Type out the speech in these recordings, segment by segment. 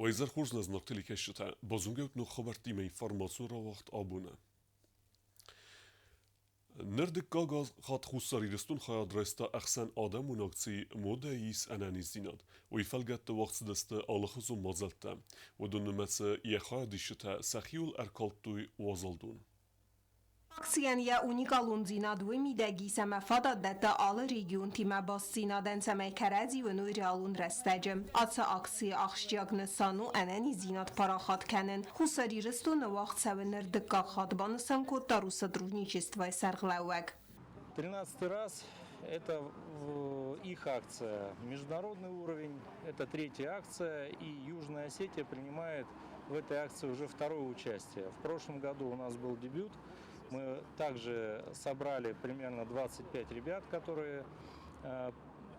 Уӕ хорз нӕ знаг телекӕсджытӕ, базонгӕут ног хабӕрттимӕ информацион рауагъд абоны. Ныр дыккаг хатт Хуссар Ирыстон хайад райста ӕхсӕнадӕмон акци «Модӕ ис ӕнӕниздзинад». Уый фӕлгӕтты уагъд цыдысты алыхуызон мадзӕлттӕ. Уыдон нымӕцы йӕ хайадисджытӕ сӕхиуыл ӕркалдтой уазал дон. Акцийӕн йӕ уникалондзинад уый мидӕг ис, ӕмӕ фадат дӕтты алы регионтимӕ бастдзинадӕн, цӕмӕй кӕрӕдзи уыной реалон рӕстӕджы. Ацы акцийы ахсджиаг нысан у ӕнӕниздзинад парахат кӕнын. Хуссар Ирыстоны уагъд цӕуы ныр дыккаг хатт, банысан кодта Россотрудничествойы сӕргълӕууӕг. 13-й раз это их акция. Международный уровень – это третья акция, и Южная Осетия принимает в этой акции уже второе участие. В прошлом году у нас был дебют. Мы также собрали примерно 25 ребят, которые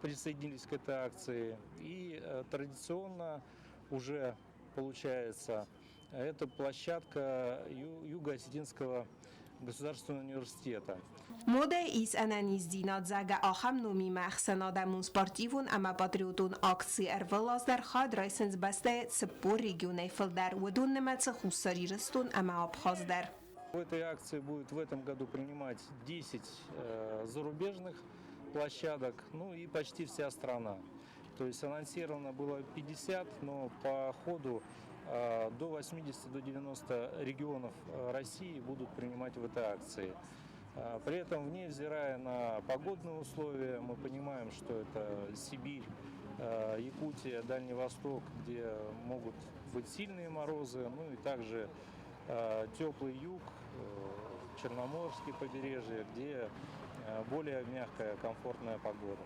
присоединились к этой акции. И традиционно уже получается, это площадка Юго-Осетинского государственного университета. Модӕ ис ӕнӕниздзинад, зӕгъгӕ, ахӕм номимӕ ӕхсӕнадӕмон спортивон ӕмӕ патриотон акци ӕрвылаз дӕр хайад райсынц бӕстӕйы 40 регионӕй фылдӕр, уыдон нымӕцы Хуссар Ирыстон ӕмӕ Абхаз дӕр. В этой акции будет в этом году принимать 10 зарубежных площадок, ну и почти вся страна. То есть анонсировано было 50, но по ходу до 80, до 90 регионов России будут принимать в этой акции. При этом, невзирая на погодные условия, мы понимаем, что это Сибирь, Якутия, Дальний Восток, где могут быть сильные морозы, ну и также теплый юг, Черноморское побережье, где более мягкая, комфортная погода.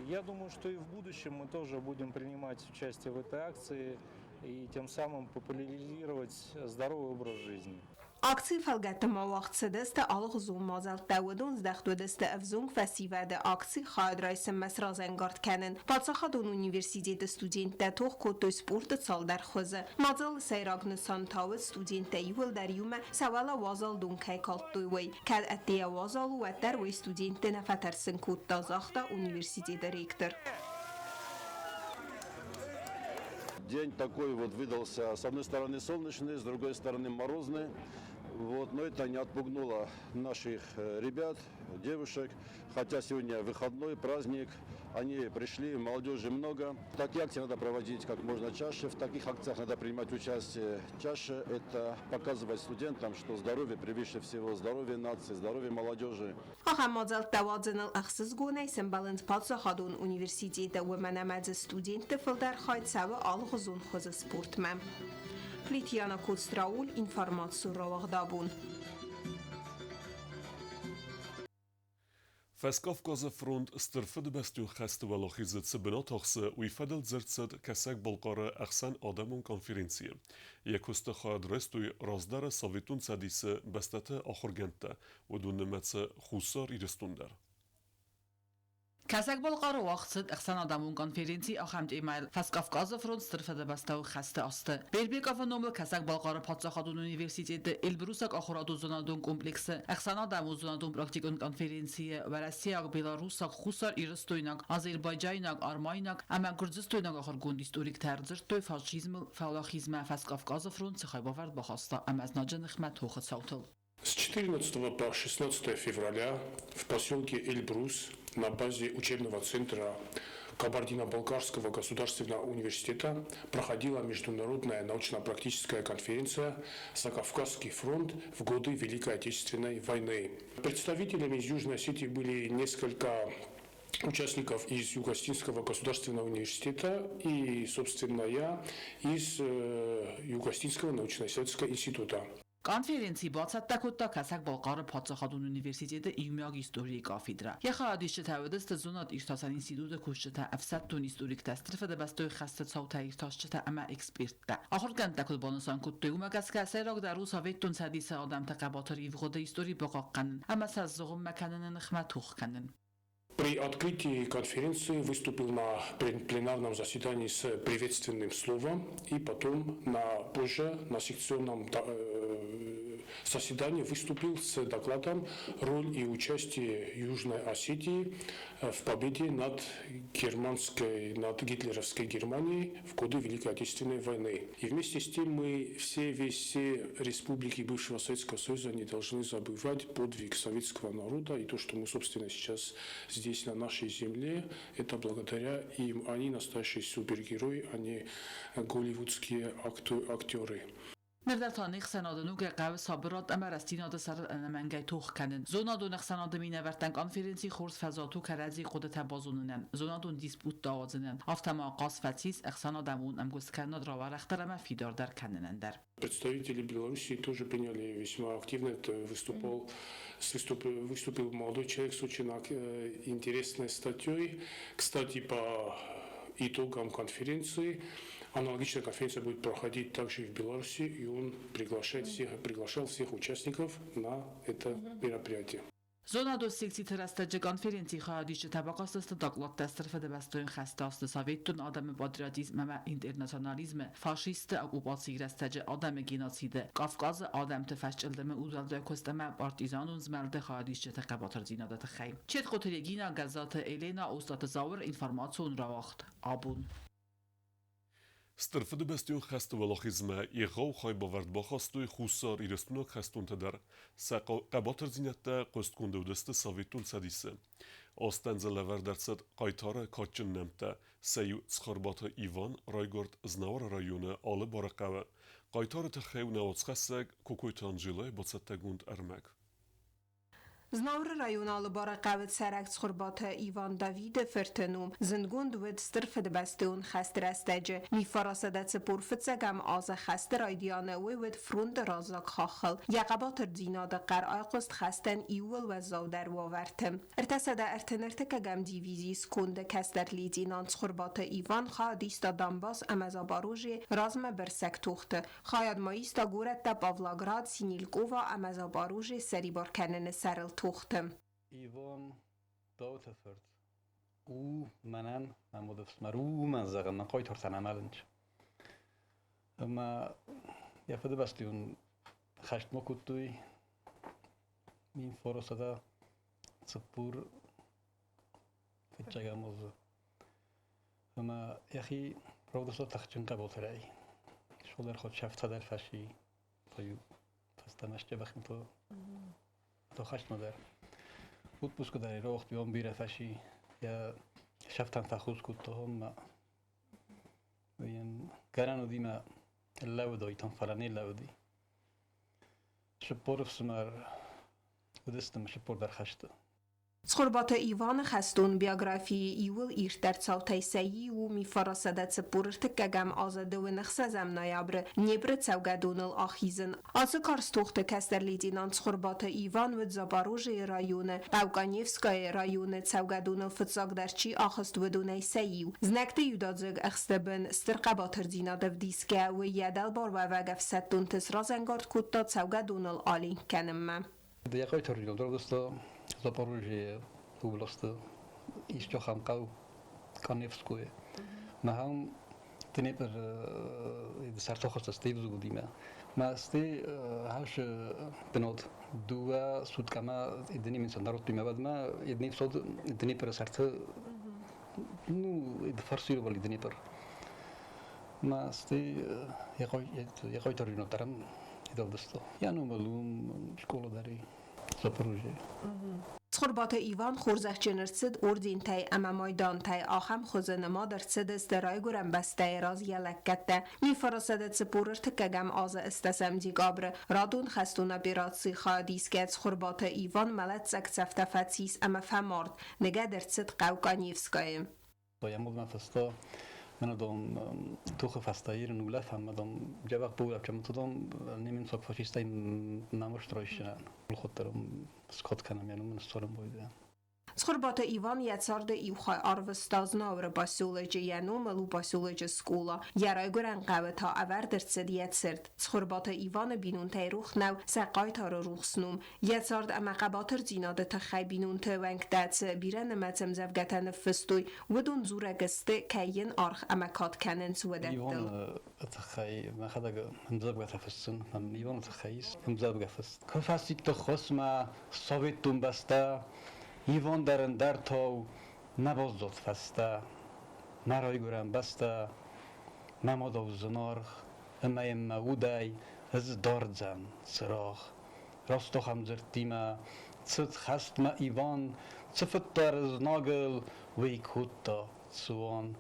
Я думаю, что и в будущем мы тоже будем принимать участие в этой акции и тем самым популяризировать здоровый образ жизни. Акцийы фӕлгӕтты ма уагъд цыдысты алыгъуызон мадзӕлттӕ, уыдон здӕхт уыдысты ӕвзонг фӕсивӕды акцийы хайад райсынмӕ сразӕнгард кӕнын. Паддзахадон университеты студенттӕ тох кодтой спорты цалдӕр хуызы. Мадзалы сӕйраг нысан та уыд, студенттӕ иууылдӕр иумӕ сӕ уӕлӕ уазал дон кӕй калдтой, уый. Кӕд ӕддейӕ уазал у, уӕддӕр уый студентты нӕ фӕтӕрсын кодта, загъта университеты ректор. День такой вот выдался, с одной стороны солнечный, с другой стороны морозный. Вот, но это не отпугнуло наших ребят, девушек. Хотя сегодня выходной, праздник, они пришли, молодежи много. Такие акции надо проводить как можно чаще, в таких акциях надо принимать участие чаще. Это показывать студентам, что здоровье превыше всего, здоровье нации, здоровье молодежи. Ахӕм мадзӕлттӕ уадзыныл ӕхсызгонӕй сӕмбӕлынц паддзахадон университеты, уымӕн ӕмӕ дзы студентты фылдӕр хай цӕуы алыгъуызон хуызы спортмӕ. Плитьяна Коцтрауль, информацион рауагъдабон. Фӕскавказы фронт Стыр Фыдыбӕстон хӕсты уӕлахизы цы бынат ахсы, уый фӕдыл дзырд цыд Кӕсӕг-Балхъары ӕхсӕнадӕмон конференцийы. Йӕ куысты хайад райстой раздӕры Советон Цӕдисы бӕстӕты ахуыргӕндтӕ, уыдон нымӕцы Хуссар Ирыстон дӕр. Кӕсӕг-Балхъары уагъд цыд ӕхсӕнадӕмон конференци ахӕм темӕйыл Фӕскавказы фронт Стыр Фыдыбӕстӕйы хӕсты азты. Бербековы номыл Кӕсӕг-Балхъары паддзахадон университеты Эльбрусаг ахуырадон-зонадон комплексы ӕхсӕнадӕмон зонадон-практикон конференцийы уӕрӕсейаг, белорусаг, хуссар-ирыстойнаг, азербайджайнаг, армайнаг ӕмӕ гуырдзыстойнаг ахуыргонд историктӕ ӕрдзырдтой фашизмыл фӕуӕлахизмӕ Фӕскавказы фронт цы хайбавӕрд бахаста ӕмӕ знаджы ныхмӕ тохы цаутыл. С 14 по 16 февраля в поселке Эльбрус на базе учебного центра Кабардино-Балкарского государственного университета проходила международная научно-практическая конференция «Закавказский фронт в годы Великой Отечественной войны». Представителями из Южной Осетии были несколько участников из Юго-Осетинского государственного университета и, собственно, я из Юго-Осетинского научно-исследовательского института. Конференци бацӕттӕ кодта Кӕсӕг-Балхъары паддзахадон университеты иумиаг историйы кафедрӕ. Йӕ хайадисджытӕ уыдысты зонад-иртасӕн институты кусджытӕ, ӕфсӕддон историктӕ, Стыр Фыдыбӕстӕйы хӕсты цаутӕ иртасджытӕ ӕмӕ эксперттӕ. Ахуыргӕндтӕ куыд банысан кодтой, уымӕ гӕсгӕ сӕйрагдӕр у Советон Цӕдисы адӕмты хъӕбатыр ивгъуыды истори бахъахъхъӕнын ӕмӕ сӕ сзыгъуыммӕ кӕныны ныхмӕ тох кӕнын. При открытии конференции выступил на пленарном заседании с приветственным словом и потом позже на секционном заседании выступил с докладом «Роль и участие Южной Осетии в победе над германской, над гитлеровской Германией в годы Великой Отечественной войны». И вместе с тем мы все, весь все республики бывшего Советского Союза не должны забывать подвиг советского народа и то, что мы, собственно, сейчас здесь, на нашей земле, это благодаря им. Они настоящие супергерои, они голливудские актеры. Ныр дӕр та не хсӕнады ногӕй хъӕуы сабырад ӕмӕ рӕстдзинады сӕрыл ӕнӕмӕнгӕй тох кӕнын. Зонадон ӕхсӕнады минӕвӕрттӕн конференци хорз фӕзуат у кӕрӕдзи хъуыдытӕ базонынӕн, зонадон диспуттӕ ауадзынӕн, афтӕ ма ахъаз фӕцис ӕхсӕнадӕмон ӕмгуысткӕнынад рауӕрӕхдӕр ӕмӕ фидардӕр кӕнынӕн дӕр. Представители Белоруссии тоже приняли весьма активно. Это выступил молодой человек с очень интересной статьей. Кстати, по итогам конференции аналогичная конференция будет проходить также и в Беларуси, и он приглашал всех участников на это мероприятие. Зонадон секциты рӕстӕджы конференцийы хайадисджытӕ бакастысты докладтӕ Стыр Фыдыбӕстӕйон хӕсты азты советон адӕмы патриотизм ӕмӕ интернационализмы, фашистты оккупацийы рӕстӕджы адӕмы геноциды, Кавказы адӕмты фӕсчъылдымы удуӕлдай куыст ӕмӕ партизанон змӕлды хайадисджыты хъӕбатырдзинады тыххӕй. Четхъоты Регина, Гӕззаты Елена, Остъаты Зауыр, информацион рауагъд Абон. Стыр Фыдыбӕстӕйон хӕсты уӕлахизмӕ егъау хайбавӕрд бахастой Хуссар Ирыстонаг хӕстонтӕ дӕр. Сӕ хъӕбатырдзинӕдтӕ хъуыстгонд уыдысты Советон Цӕдисы. Азтӕн дзы лӕвӕрд ӕрцыд хъайтары кадджын нӕмттӕ. Сӕ иу Цхуырбаты Иван райгуырд Знауыры районы Алыбары хъӕуы. Хъайтары тыххӕй у нӕ уацхӕссӕг Кокойты Анжелӕйы бацӕттӕгонд ӕрмӕг. Знауыры районы Алыбары хъӕуы цӕрӕг Цхуырбаты Иван Давиды фырты ном зындгонд уыд Стыр Фыдыбӕстӕйон хӕсты рӕстӕджы. 1945 азы хӕсты райдианы уый уыд фронты раззаг хаххыл. Йӕ хъӕбатырдзинады хъӕр айхъуыст хӕстӕн иууыл уӕззаудӕр уавӕрты. 333-ӕм дивизийы сконды кӕстӕр лейтенант Цхуырбаты Иван хайад иста Донбасс ӕмӕ Запорожьейы размӕбырсӕг тохты. Хайад ма иста горӕттӕ Павлоград, Синелькова ӕмӕ Запорожье ссӕрибар кӕныны сӕрыл тохты. Иван Дауыты фырт у мӕнӕн мӕ модыфсымӕр, у мӕн зӕгъын, мӕн хъайтартӕн амӕлынч. Ӕмӕ йӕ фыдыбӕстӕйон хӕст ма кодтой 1945 азы. Ӕмӕ йӕхи равдыста тыхджын хъӕбатырӕй. Шолдӕр хоть сӕфтадӕр фӕси, то-иу фӕстӕмӕ сдзӕбӕх то хӕстмӕ дӕр. Отпускы дӕр рохт бирӕ фӕси, йӕ сӕфтӕн фӕхус кодта ӕмӕ гӕнӕн уыди мӕ лӕууыдаид, фӕлӕ не лӕууыди. 40 ӕфсымӕр уыдысты ӕмӕ 40 дӕр хӕсты. Цхуырбаты Иваны хӕстон биографийы иууыл ирддӕр цаутӕй сӕ иу у 1943 азы 26 ноябры Днепры цӕугӕдоныл ахизын. Ацы карз тохты кӕстӕр лейтенант Цхуырбаты Иван уыд Запорожьейы районы, хъӕу Каневскӕйы районы цӕугӕдоныл фыццагдӕр чи ахызт, уыдонӕй сӕ иу. Знӕгты иудадзыг ӕхсты бын стыр хъӕбатырдзинад ӕвдисгӕ, уый йӕ дӕлбаруӕвӕг ӕфсӕддонты сразӕнгард кодта цӕугӕдоныл аленк кӕнынмӕ. Йӕ хъайтарджын равдыста Запорожьейы областы ис ахӕм хъӕу Каневское. Махӕн Днепр сӕртохӕстӕ стевзугудимӕ. Ма сте хаш бинот дыууӕ суткӕмӕ немецаг народтимӕ вӕдмӕ Днепр Днепры сӕрты ну форсировали Днепр. Ма сте йӕ хъайтарджын дарӕм равдыста. Йӕ номыл уым школа дӕр и Запорожье. Цхуырбаты Иван хорзӕхджын ӕрцыд ордентӕй ӕмӕ майдантӕй, ахӕм хуызы нымад ӕрцыдысты Райгуырӕн бӕстӕйы раз йӕ лӕггӕдтӕ. 1943 азы 8 декабры радон хӕстон операцийы хайадисгӕ Цхуырбаты Иван мӕлӕтдзаг цӕфтӕ фӕцис ӕмӕ фӕмард, ныгӕд ӕрцыд хъӕу Каневскӕйы. Йӕ модмӕ фӕстӕ мӕнӕ тохы фӕстӕ ирын улӕфӕн, мӕ дзӕбӕх баулӕфтӕн, мӕ немецаг фашисттӕй нӕ маст райсдзынӕн. Хуыддӕр скод кӕнӕм, йӕ ном ын ссарын байдайӕм. Цхуырбаты Иван йӕ царды иу хай арвыста Знауыры поселочы, йӕ номыл у поселочы скъола. Йӕ райгуырӕн хъӕуы та ӕвӕрд ӕрцыд йӕ цырт. Цхуырбаты Иваны бинонтӕй рох нӕу сӕ хъайтары рухс ном. Йӕ цард ӕмӕ хъӕбатырдзинады тыххӕй бинонты уӕнгтӕ цы бирӕнымӕц ӕмдзӕвгӕтӕ ныффыстой, уыдон дзурӕг сты, кӕй йын аргъ ӕмӕ кад кӕнынц, уыдӕттыл. Иваны тыххӕй мӕхӕдӕг ӕмдзӕвгӕтӕ фыссын. Иваны тыххӕй ис ӕмдзӕвгӕ фыст. Куы фӕсидты хосмӕ Советон бӕстӕ, Иван дӕр ӕндӕртау нӕ баззад фӕстӕ. Мӕ райгуырӕн бӕстӕ, мӕ мадау зынаргъ, ӕмӕ йын мӕ удӕй ӕз дардзӕн цырагъ. Раст ахӕм дзырдтимӕ цыд хӕстмӕ Иван, цыфыддӕр знагыл уый кодта цуан.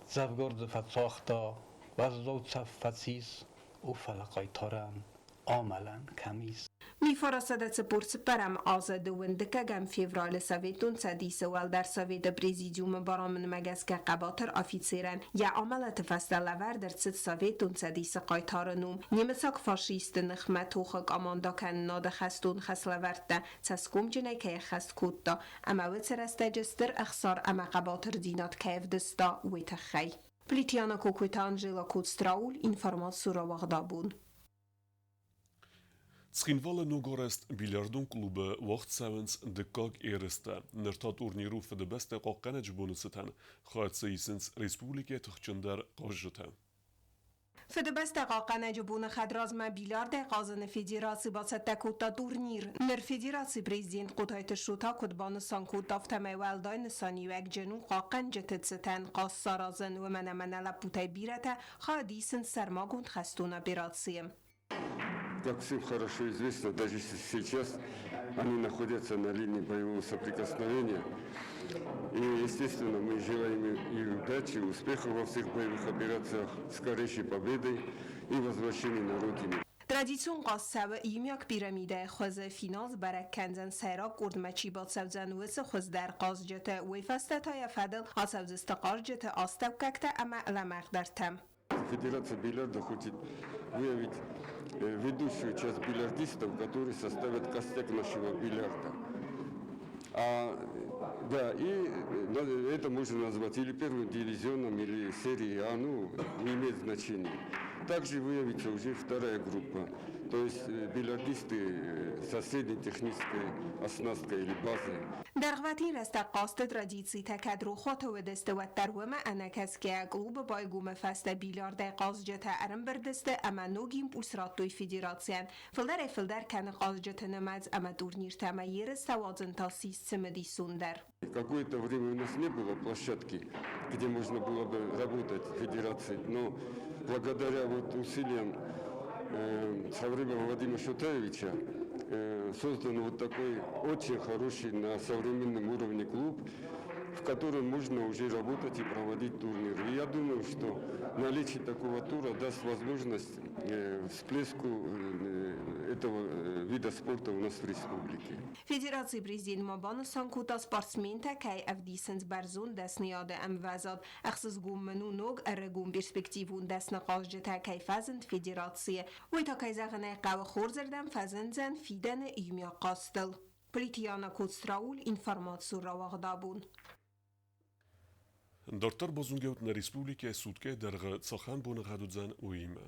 Дзӕвгар дзы фӕцагъта, уӕззау цӕф фӕцис, о фӕлӕ хъайтарӕн амӕлӕн кӕм ис. 1944 азы 22 февралы Советон Цӕдисы Уӕлдӕр Советы Президиумы барамынмӕ гӕсгӕ хъӕбатыр афицерӕн йӕ амӕлӕты фӕстӕ лӕвӕрд ӕрцыд Советон Цӕдисы хъайтары ном. Немыцаг фашистты ныхмӕ тохы къамандакӕнынады хӕстон хӕслӕвӕрдтӕ цӕсгомджынӕй кӕй ӕххӕст кодта ӕмӕ уыцы рӕстӕджы стыр ӕхсар ӕмӕ хъӕбатырдзинад кӕй ӕвдыста, уый тыххӕй. Плитьяна Кокойты Анжела Коцтрауль, информаци рауагъдабон. Цхинвалы ногарӕзт бильярдон клубы уагъд цӕуынц дыккаг ерыстӕ. Ныр та турнир у Фыдыбӕстӕ хъахъхъӕнӕджы боны цытӕн. Хайад дзы исынц республикӕйы тыхджындӕр хъазджытӕ. Фыдыбӕстӕ хъахъхъӕнӕджы боны хӕдразмӕ бильярдӕй хъазыны федераци бацӕттӕ кодта турнир. Ныр федерацийы президент Хъотайты Шота куыд банысан кодта, афтӕмӕй уӕлдай нысаниуӕгджын у хъахъхъӕнджыты цытӕн хъаз саразын, уымӕн ӕмӕ нӕ лӕппутӕй бирӕтӕ хайад исынц сӕрмагонд хӕстон операцийы. Как всем хорошо известно, даже сейчас они находятся на линии боевого соприкосновения. И, естественно, мы желаем и удачи, и успехов во всех боевых операциях, скорейшей победы и возвращения на родину. Традицион хъазт цӕуы иумиаг пирамидӕйы хуызы. Финал сбӕрӕг кӕндзӕн сӕйраг къордмӕ чи бацӕудзӕн, уыцы хуыздӕр хъазджыты. Уый фӕстӕ та йӕ фӕдыл ацӕудзысты хъазджыты астӕуккӕгтӕ ӕмӕ лӕмӕгъдӕртӕ. Федерация бильярда хочет выявить ведущую часть бильярдистов, которые составят костяк нашего бильярда. Да, и это можно назвать или первым дивизионом, или серией А, ну, не имеет значения. Также выявится уже вторая группа, то есть бильярдисты со средней технической оснасткой или базой. Дӕргъвӕтин рӕстӕг хъазты традицитӕ кӕд рохуаты уыдысты, уӕддӕр уымӕ ӕнӕкӕсгӕйӕ клубы байгомы фӕстӕ бильярдӕй хъазджытӕ ӕрӕмбырд сты ӕмӕ ног импульс радтой федерацийӕн. Фылдӕрӕй-фылдӕр кӕны хъазджыты нымӕц ӕмӕ турниртӕ ӕмӕ ерыстӕ уадзын та ссис цымыдисондӕр. Какое-то время у нас не было площадки, где можно было бы работать в федерации, но благодаря вот усилиям Цховреба Владимира Шутаевича создан вот такой очень хороший на современном уровне клуб, в котором можно уже работать и проводить турниры. И я думаю, что наличие такого тура даст возможность всплеску этого вида спорта у нас в республике. Федерацийы президент ма банысан кодта, спортсментӕ кӕй ӕвдисынц бӕрзонд дӕсныйады ӕмвӕзад. Ӕхсызгон мын у ног ӕрыгон перспективон дӕсны хъазджытӕ кӕй фӕзынд федерацийы. Уый та, кӕй зӕгъын ӕй хъӕуы, хорзырдӕм фӕзындзӕн фидӕны иумиаг хъазтыл. Плитьяна Коцтрауль, информацион рауагъдабон. Дарддӕр базонгӕут нӕ республикӕйы суткӕйы дӕргъы цахӕм боныгъӕд уыдзӕн, уыимӕ.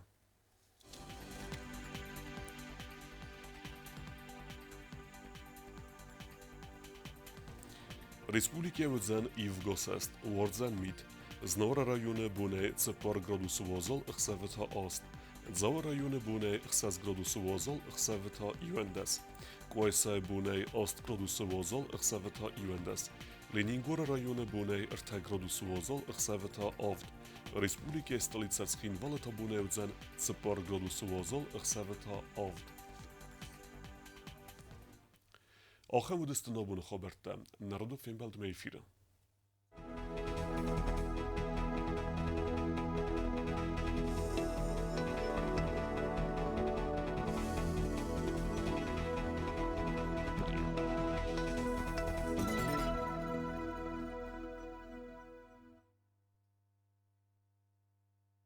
Республикӕ уыдзӕн ивгосӕст, уардзӕн мит. Знауыры районы бонӕй 4 градусы уазал, ӕхсӕвы та 8. Дзауы районы бонӕй 6 градусы уазал, ӕхсӕвы та 11. Къуайсайы бонӕй 8 градусы уазал, ӕхсӕвы та 11. Ленингоры районы бонӕй 3 градусы уазал, ӕхсӕвы та 7. Республикӕйы столицӕ Цхинвалы та бонӕй уыдзӕн 4 градусы уазал, ӕхсӕвы та 7. Ахӕм уыдысты нӕ абоны хабӕрттӕ. Народон фембӕлдмӕ эфиры.